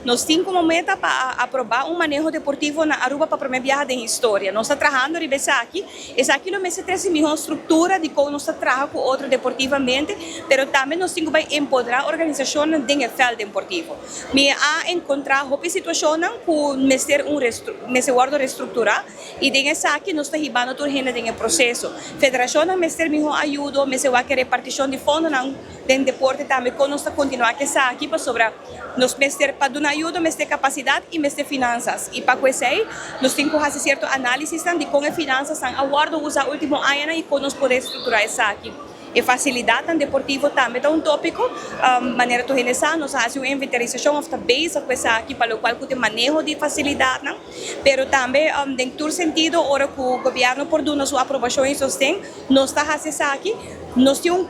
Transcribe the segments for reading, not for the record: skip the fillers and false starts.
Nos tin como meta pa aproba un maneho deportivo na Aruba pa prome biaha den historia. Nos ta trahando riba esaki. Esaki lo mester trece miho structura di con nos ta traha cu otro deportivamente, pero tambe nos tin cu bay empodera organisacionnan den e veld deportivo. Mi a encontra hopi situacionnan cu mester un mester wordo restructura y den esaki nos ta hibando tur hende den e proceso. Federacionnan mester miho ayudo, mester wak e reparticion di fondonan den deporte tambe con nos ta continua cu esaki pasobra nos mester pa duna ayudo mester capacidad y mester finanzas y pa cu esey nos tin cu haci cierto analisisnan di con e finanzasnan a wordo usa ultimo añanan y con nos por restructura esaki. E facilidadnan deportivo tambe ta un topico, manera tur hende sa nos a haci un inventarisacion of ta bezig cu esaki pa locual cu ta e maneho di facilidadnan, pero tambe den tur sentido ora cu gobierno por duna su aprobacion y sosten nos ta haci esaki. Nos tin un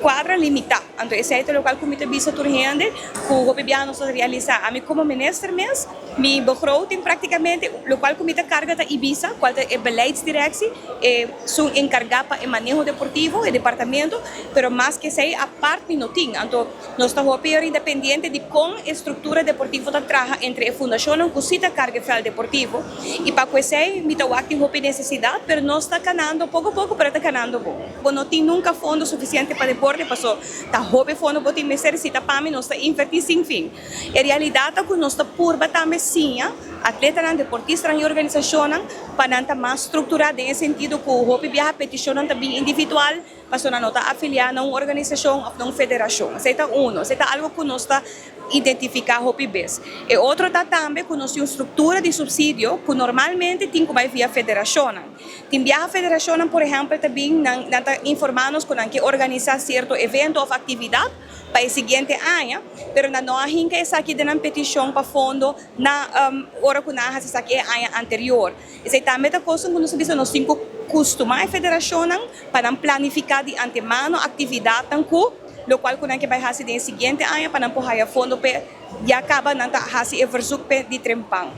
cuadra limita, anto esey ta locual cu mi ta bisa tur hende cu hopi biaha nos ta realisa. Ami como minister mes, mi begroting practicamente locual cu mi ta carga ta Ibisa, cual ta e beleidsdirectie, e sun encarga pa e maneho deportivo, e departamento, pero mas cu esey apart mi no tin. Anto nos ta hopi independiente di con e structura deportivo ta traha entre e fundacionnan cu si ta carga e veld deportivo y pa cu esey mi ta wak tin hopi necesidad, pero nos ta canando poco poco pero ta canando bon. Bo no tin nunca fondo suficiente pa deporte paso ta hopi fondo bo tin mester si ta pa mi nos ta inverti sin fin. E realidad ta cu nos ta purba tambe siña atletanan, deportistanan y organisacionnan pa nan ta mas structura den e sentido cu hopi biaha peticionnan ta bin individual paso nan no ta afilia na un organisacion of na un federacion. Esey ta uno, esey ta algo cu nos ta identifica hopi bes. E otro ta tambe cu nos tin un structura di subsidio cu normalmente tin cu bay via federacionnan. Tin biaha federacionnan por ehempel ta bin nan nan ta informa nos cu nan ke organisa cierto evento of actividad pa e siguiente aña, pero nan no a hinca esaki den nan peticion pa fondo na ora cu nan a haci esaki e aña anterior. Esey tambe ta cosnan cu nos ta bisa nos tin cu custuma e federacionnan pa nan planifica di antemano actividadnan cu locual cu nan ke bay haci den e siguiente aña pa nan por haya fondo p'e ya caba nan ta haci e verzoek p'e di trempan.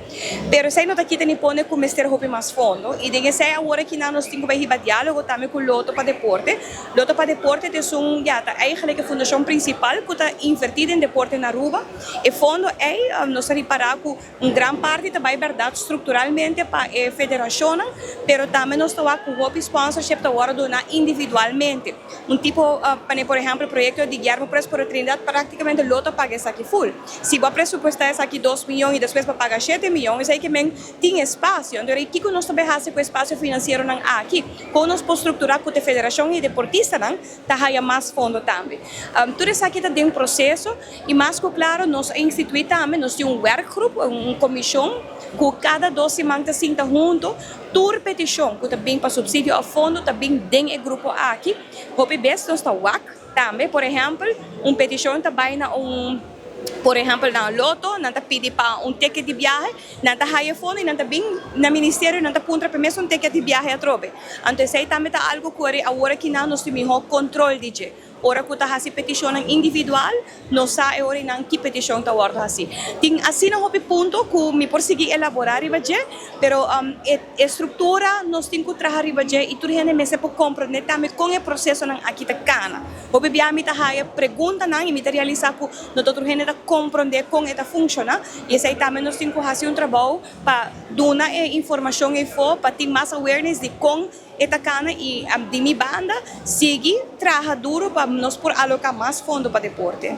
Pero esey no ta kita ni pone cu mester hopi mas fondo y den esey awor aki nan nos tin cu bay hiba dialogo tambe cu Loto pa Deporte. Loto pa Deporte ta esun ya ta eigenlijk e fundacion principal cu ta inverti den deporte na Aruba. E fondo ey nos ta ripara cu Un gran parti ta bai bèrdat strukturalmente pa e federashonnan, pero tambe nos ta wak ku hopi sponsorship ta wòrdu duná individualmente. Un tipo, manera por ehèmpel proyekto di Guillermo Prospero Trinidad praktikamente lo ta paga esaki ful. Si bo a presupuestá esaki 2 mion i despues bo a paga 7 mion, esei ke men tin espasio. Anto rei kiko nos ta bai hasi ku espasio finansieronan aki? Kon nos por strukturá ku te federashon i deportistanan ta haya mas fondo tambe? Tur esaki ta den proseso. I mas ku klaro nos a instituí tambe, nos tin un werkgroep, un komishon ku kada 2 siman ta sinta huntu. Tur petishon ku ta bin pa supsidio òf fondo ta bin den e grupo aki. Hopi bes nos ta wak tambe, por ehèmpel, un petishon ta bai na un, por ehèmpel na Lotto, nan ta pidi pa un ticket di biahe, nan ta haya fondo i nan ta bin na ministerio i nan ta puntra pa e mes un ticket di biahe atrobe. Anto esei tambe ta algu ku awor aki nan nos tin mihó kontrol di dje. Ora ku ta hasi petishonnan individual, no sa e ora einan ki petishon ta wòrdu hasi. Tin asina hopi punto ku mi por sigui elaborá riba dje, pero e e struktura nos tin ku traha riba dje i tur hende mester por komprondé tambe kon e prosesonan aki ta kana. Hopi bia mi ta haya preguntanan i mi ta realisá ku no ta tur hende ta komprondé kon e ta funshoná i esei tambe nos tin ku hasi un trabou pa duna e informashon eifó pa tin mas awareness di kon e ta kana i di mi banda sigui traha duro pa nos por aloká mas fondo pa deporte.